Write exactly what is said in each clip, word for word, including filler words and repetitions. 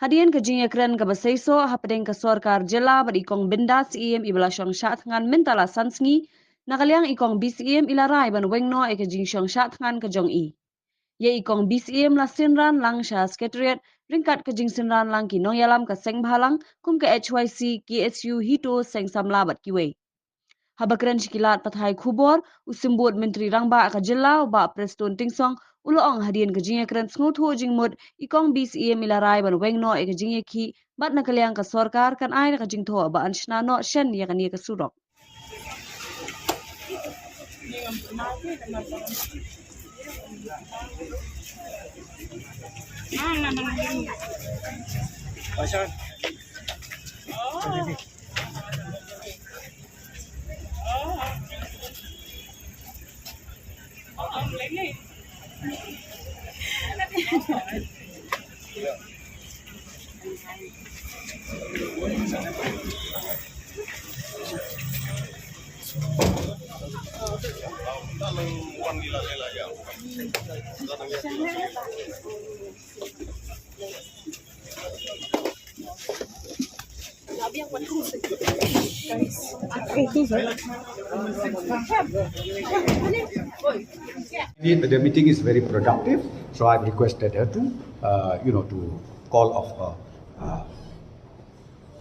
Hadien ka jingïakren kaba seisoh hapdeng ka sorkar jylla bad i Kong Bindas Syiem iba la shong shah thngan mynta la san sngi, na ka liang i Kong B. Syiem i la rai ban weng noh ïa ka jingshong shah thngan ka jong i. Ïa i Kong B. Syiem la synran lang sha Secretariat ryngkat ka jingsynran lang ki nongïalam ka seng bhalang kum ka H Y C, K S U, HITO, seng samla bad kiwei. Haba kren sha ki lad pathai khubor, u Symbud Myntri Rangbah ka jylla u Bah Prestone Tynsong u la ong hadien ka jingïakren sngewthuh jingmut i Kong B. Syiem i la rai ban weng noh ïa ka jingïakhih bad na ka liang ka sorkar kan ai da ka jingthoh ba yn shna noh shen ïa kane ka surok. The, the meeting is very productive, so I've requested her to, uh, you know, to call off a, uh,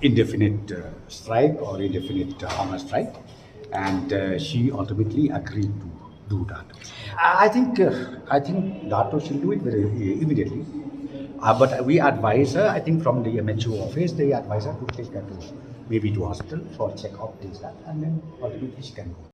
indefinite, uh, strike or indefinite, uh, hunger strike, and, uh, she ultimately agreed to do that. I I think, uh, I think DARTO should do it very, uh, immediately. Uh, but we advise her, I think from the M H O office, they advise her to take her to maybe to hospital for check-up, things like that, and then ultimately she can go.